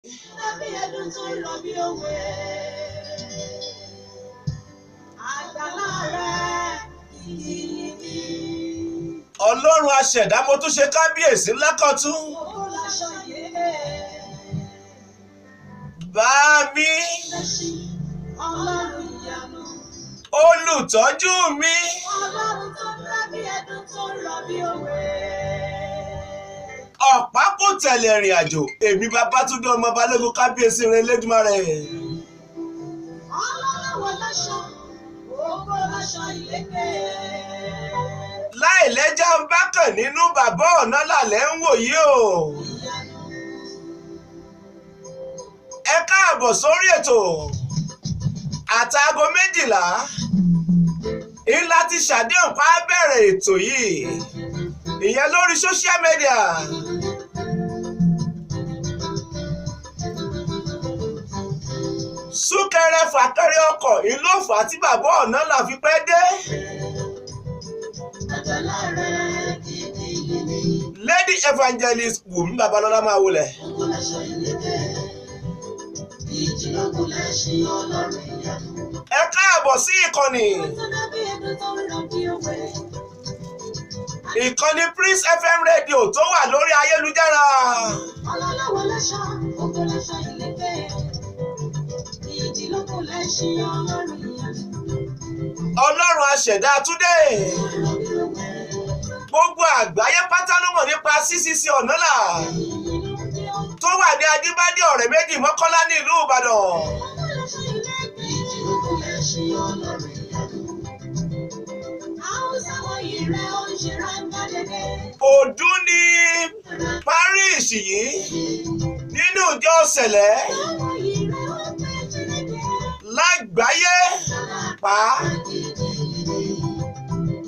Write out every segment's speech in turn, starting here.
Dábí ẹdun tó ń rọ̀ bí òwe. Àgbàlá rẹ̀ kìkì. Ọlọ́run aṣẹ̀dá, mo tún ṣe kábíyèsí lákọ̀tún. Owó láṣọ yé. Bá mi. Lẹ́ṣin Ọlọ́run ìyanu. Olùtọ́jú mi. Ọlọ́run tó ń dábí ẹdun tó ń rọ̀ bí òwe. Ọ̀pá kò tẹ̀lé ìrìn àjò èmi, Babátúndé ọmọ Balógun, kábíyèsí rẹ̀ Elédùmarè. Ọlọ́lọ́wọ́ láṣọ, ògo láṣọ ìlékè. Láì lẹ́jà ń bá kàn nínú, bàbá ọ̀nà làlẹ́ ń wò yí o. Ìyanu. Ẹ káàbọ̀ sórí ètò. Àtàgọ́ 12 ńlá ti ṣàdéhùn pa á bẹ̀rẹ̀ ètò yìí, ìyẹn lórí social media. Súnkẹrẹ fàkẹrẹ ọkọ̀ ìlú òfò àti bàbá ọ̀nà là fi pẹ́ dé. Àgbàlá rẹ̀ kìkì ni. Lady Evangelist Wùmí Babalọ́lá, máa wọlé. Ògo láṣọ ìlékè. Ìjì lógun lẹ́ṣin Ọlọ́run ìyanu. Ẹ káàbọ̀ sí ìkànnì Tó dábí ẹdun tó ń rọ̀ bí òwe. ìkànnì Prince FM Radio tó wà lórí ayélujára. Ọlọ́lọ́wọ́ láṣọ, ògo láṣọ ìlékè. Ìjì lógun lẹ́ṣin Ọlọ́run ìyanu. Ọlọ́run aṣẹ̀dá Túndé. Tó ń rọ̀ bí òwe. Gbogbo àgbáyé pátá ló mọ̀ nípa CCC Ọ̀nàlà Ìyìn ló ń jẹ́ ògo. tó wà ní Ajíbádé ọ̀rẹ́ méjì Mọ́kọ́lá ní ìlú Ìbàdàn. Ògo láṣọ ìlékè. Ìjì lógun lẹ́ṣin Ọlọ́run ìyanu. Haúsá wọ̀nyí rẹ̀ ó ń ṣe ráńgá dédé. Òdú ní parish yìí nínú ìjọ Sẹ̀lẹ̀ Wọ̀nyí rẹ̀ ó pé Chineke. lágbàáyé pa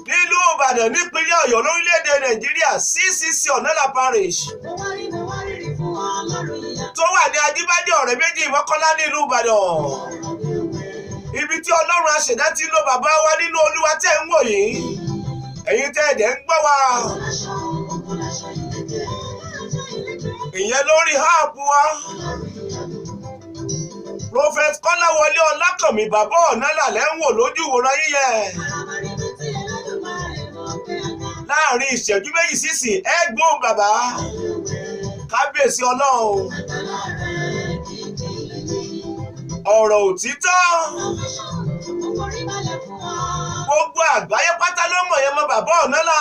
nílùú Ìbàdàn, nípínlẹ̀ Ọ̀yọ́, lórílẹ̀‐èdè Nàìjíríà, CCC Ọ̀nàlà Parish Mo wá rí, mo wá rírì fún Ọlọ́run ìyanu. tó wà ní Ajíbádé ọ̀rẹ́ méjì Mọ́kọ́lá nílùú Ìbàdàn, ibi tí Ọlọ́run aṣẹ̀dá ti ń lo bàbá wa nínú Olúwa tẹ́ ń wò yìí, ẹ̀yin tẹ́ ẹ̀dẹ̀ ń gbọ́ wa, ìyẹn lórí app wa. Prophet Kọ́láwọlé Ọlákànmí bàbá Ọ̀nàlà lẹ́ ń wò lójú ìwòran yíyẹ. Láàrin ìṣẹ́jú 2 sísìn, ẹ gbóhùn bàbá. Kábíyèsí Ọlọ́run, ọ̀rọ̀ òtítọ́, gbogbo àgbáyé pátá ló mọ̀ yẹn mọ́ bàbá Ọ̀nàlà.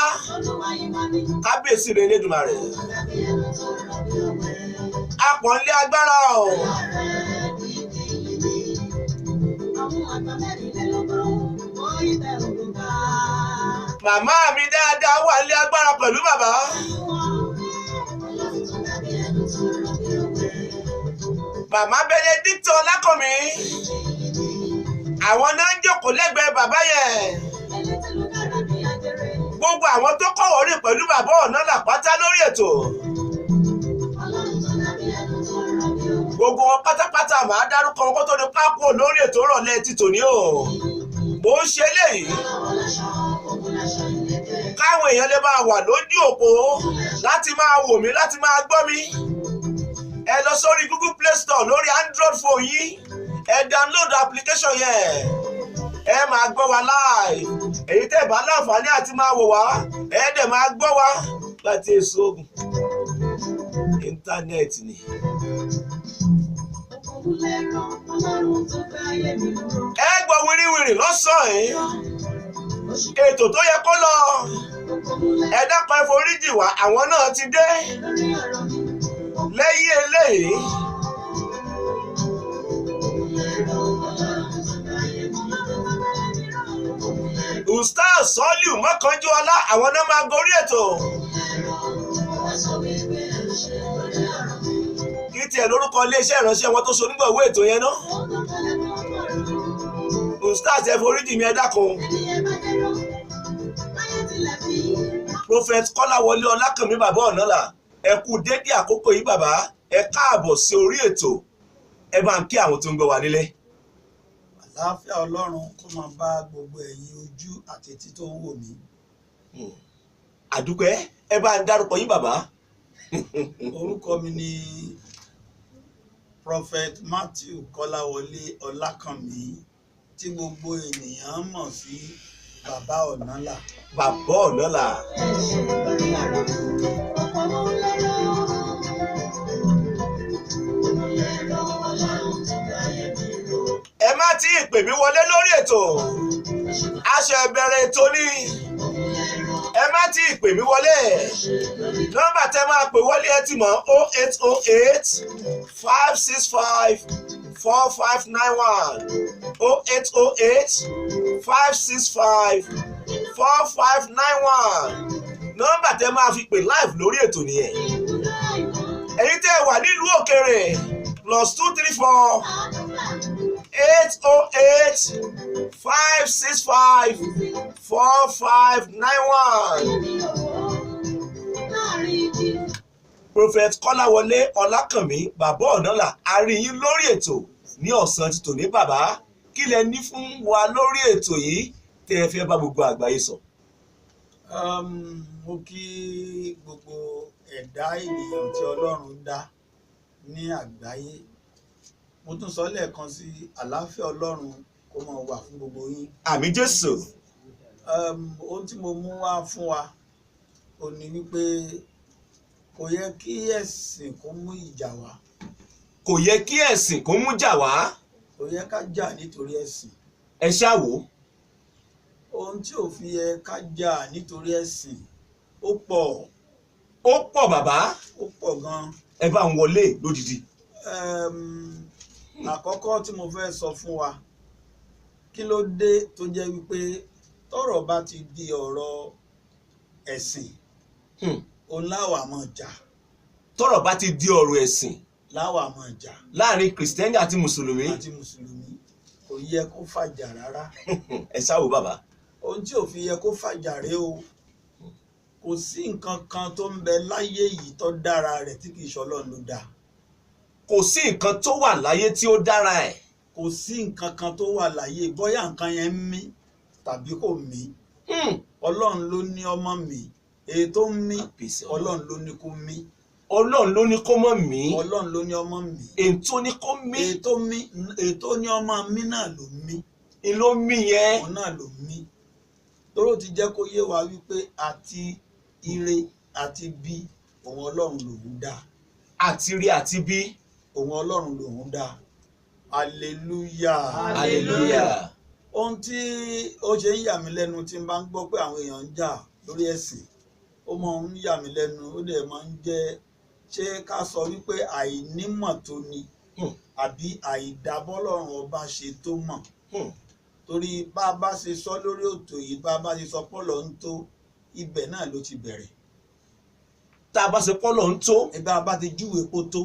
Kábíyèsí rẹ̀ Elédùmarè. Apọ̀nlé agbára o. Màmá mi dáadáa wà nílé agbára pẹ̀lú bàbá. Màmá Benedict Ọlákànmí, àwọn náà ń jókòó lẹ́gbẹ̀ẹ́ bàbá yẹn. Gbogbo àwọn tó kọ̀wọ́ rìn pẹ̀lú bàbá Ọ̀nàlà pátá lórí ètò. Gbogbo wọn pátápátá màá dárúkọ wọn kó tó di pákó lórí ètò ìrọ̀lẹ́ ti tòní o. Mò ń ṣe eléyìí káwọn èèyàn lè máa wà lójú òpó láti máa wò mí, láti máa gbọ́ mi. Ẹ lọ sórí Google Play Store lórí Android phone yín, ẹ download application yẹn, ẹ máa gbọ́ wa live. Èyí tẹ́ bá láǹfààní àti máa wò wá, ẹ dẹ̀ máa gbọ́ wa láti èso ogun íńtánẹ́ẹ̀tì ni. Ẹ gbọ́ wìrìwìrì lọ́sàn-án yìí, ètò tó yẹ kó lọ, ẹ dákun, ẹ foríjì wá, àwọn náà ti dé lẹ́yìn eléyìí. Ustaz Sọ́líù Mọ́kànjúọlá, àwọn náà máa gorí ètò. Kí tiẹ̀ lórúkọ iléeṣẹ́ ìránṣẹ́ wọn tó so onígbọ̀wọ́ ètò yẹn náà? Ustaz, ẹ foríjì mi, ẹ dákun. Prophet Kọ́láwọlé Ọlákànmí bàbá Ọ̀nàlà, ẹ kú dédé àkókò yìí bàbá, ẹ káàbọ̀ sí orí ètò, ẹ bá ń kí àwọn tó ń gbọ́ wa nílé. Àlàáfíà Ọlọ́run kó máa bá gbogbo ẹ̀yin ojú àti etí tó ń wò mí. Àdúpẹ́, ẹ bá ń dárúkọ yín bàbá. Orúkọ mi ni Prophet Matthew Kọ́láwọlé Ọlákànmí tí gbogbo ènìyàn mọ̀ sí Bàbá Ọ̀nàlà. Bàbá Ọ̀nàlà. Ẹ ṣe lórí ọ̀rọ̀ ọ̀pọ̀ mú lẹ́rọ̀. Mú lẹ́rọ̀ Ọlọ́run ti gbáyé mi ró. Ẹ má tí ì pè mí wọlé lórí ètò, a ṣe bẹ̀rẹ̀ ètò ni. Mú lẹ́rọ̀ Ẹ má tí ì pè mí wọlé. ẹ ṣe lórí Nọ́mbà tẹ́ máa pè wọlé ẹ ti mọ̀: 08085654591, 08085654591. Nọ́mbà tẹ́ máa fi pè live lórí ètò nìyẹn. Ibùdó àìmọ́. Ẹ̀yin tẹ́ ẹ wà nílùú òkèèrè, +234 Àdúrà 8085654591. Ayé mi ò wọ́ láàrin ìjì. Prophet Kọ́láwọlé Ọlákànmí, Bàbá Ọ̀nàlà, a rí yín lórí ètò ní ọ̀sán ti tòní. Bàbá, kí lẹ ní fún wa lórí ètò yìí tẹ́ ẹ fẹ́ bá gbogbo àgbáyé sọ? Mo kí gbogbo ẹ̀dá ènìyàn tí Ọlọ́run dá ní àgbáyé. Mo tún sọ lẹ́ẹ̀kan sí, àlàáfíà Ọlọ́run kó máa wà fún gbogbo yín. Àmín Jésù. Ohun tí mo mú wá fún wa ò ní wípé kò yẹ kí ẹ̀sìn kó mú ìjà wá. Kò yẹ kí ẹ̀sìn kó mú jà wá. Kò yẹ ká jà nítorí ẹ̀sìn. Ẹ ṣáà wò. Ohun tí ò fi yẹ ká jà nítorí ẹ̀sìn ó pọ̀. Ó pọ̀, bàbá. Ó pọ̀ gan. Ẹ bá ń wọlé lódìdí. Àkọ́kọ́ tí mo fẹ́ sọ fún wa, kí ló dé tó jẹ́ wípé tọ́rọ̀ bá ti di ọ̀rọ̀ ẹ̀sìn, òun láwà máa jà? Tọ́rọ̀ bá ti di ọ̀rọ̀ ẹ̀sìn, Láwà máa jà. láàrin Kìrìsìtẹ́nì àti Mùsùlùmí. Àti Mùsùlùmí, kò yẹ kó fàjà rárá. Ẹ ṣáà wò, bàbá. Ohun tí ò fi yẹ kó fàjà rèé o. Kò sí nǹkan kan tó ń bẹ láyé yìí tó dára rẹ̀ tí kì í ṣe Ọlọ́run ló dá. Kò sí nǹkan tó wà láyé tí ó dára ẹ̀. Kò sí nǹkan kan tó wà láyé, bóyá nǹkan yẹn ń mí tàbí kò mí, Ọlọ́run ló ní ọmọ mi. Èyí tó ń mí, Kábíyèsí Ọlọ́run. Ọlọ́run ló ní kó mí. Ọlọ́run ló ní kó mọ̀ mí. Ọlọ́run ló ní ọmọ mi. Èyí tó ní kó mí. Èyí tó mí, èyí tó ní ọmọ mi náà ló mí. Ló mí yẹn. Òun náà ló mí tóró ti jẹ́ kó yé wa wípé àti ire àti bí, òun Ọlọ́run lòún dá. Àti rí àti bí. Òun Ọlọ́run lòún dá. Hallelujah. Hallelujah. Ohun tí ó ṣe ń yà mí lẹ́nu tí n bá ń gbọ́ pé àwọn èèyàn ń jà lórí ẹ̀sìn, ó máa ń yà mí lẹ́nu, ó dẹ̀ máa ń jẹ́, ṣé ká sọ wípé àìnímọ̀ tó ni àbí àìdábọ́lọ́run ọba ṣe tó mọ̀? Torí bá a bá ṣe sọ lórí ètò yìí, bá a bá ṣe sọ pọ́lọ̀ ń tó, ibẹ̀ náà ló ti bẹ̀rẹ̀. Tá a bá ṣe pọ́lọ̀ ń tó, Ibẹ̀ a bá ti júwe kó tó,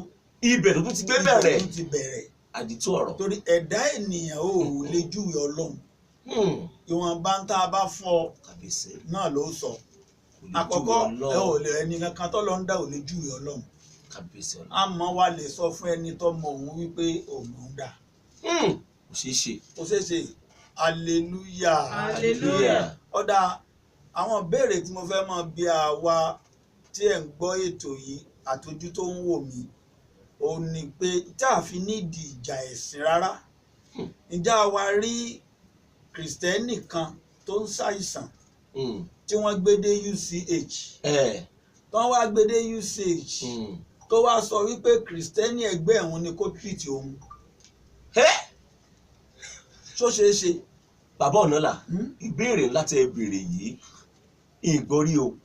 ibẹ̀ ló tún ti gbé ibẹ̀ bẹ̀rẹ̀. ló ti bẹ̀rẹ̀. Àdìtú ọ̀rọ̀. Torí ẹ̀dá ènìyàn ò lè júwe Ọlọ́run. Ìwọ̀nba ń tá a bá fún ọ Kàbíyèsí. náà ló sọ. Kò lè Àkọ́kọ́, júwe ẹ ò Ọlọ́run. lè, ẹnì kankan tó lọ ń dá ò lè júwe Ọlọ́run. Kàbíyèsí Ọlọ́run. Àmọ́ wa lè sọ fún ẹni tó mọ òun wípé òun ń dà. Kò ṣeé ṣe. Ó ṣeé ṣe. Hallelujah. Hallelujah. Ọ̀dà, àwọn ìbéèrè tí mo fẹ́ mọ̀ bí àwa tí ẹ̀ ń gbọ́ ètò yìí àtọ́jú tó ń wò mí ò ní pé tá a fi nídìí ìjà ẹ̀sìn rárá, ǹjẹ́ a wá rí Kìrìsìtẹ́nì kan tó ń ṣàìsàn tí wọ́n gbé dé UCH, tó wá gbé dé UCH, tó wá sọ wípé Kìrìsìtẹ́nì ẹgbẹ́ òun ni kó treat òun? Ẹ́! Ṣó ṣeé ṣe? Bàbá Ọ̀nàlà, ìbéèrè ńlá tẹ́ ẹ béèrè yìí, ìgbórí o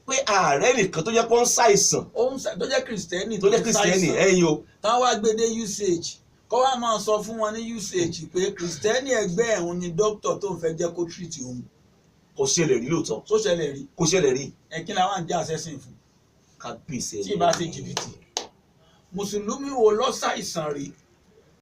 pé ààrẹ nìkan tó jẹ́ pé ó ń ṣàìsàn Tó jẹ́ Kìrìsìtẹ́nì tó jẹ́ ń Kìrìsìtẹ́nì ṣàìsàn, ẹ̀yin o. Táwọn wá gbé dé UCH, kó wá máa sọ fún wọn ní UCH pé Kìrìsìtẹ́nì ẹgbẹ́ òun ni dókítà tó ń fẹ́ jẹ́ kó treat òun. Kò ṣẹlẹ̀ rí lóòótọ́. Tó ṣẹlẹ̀ rí? Kò ṣẹlẹ̀ rí. Ẹ kí la wá ń jẹ́ àṣẹ́sìn fún Kábíyèsí. tí ì bá ṣe jìbìtì? Mùsùlùmí wo ló ṣàìsàn rí?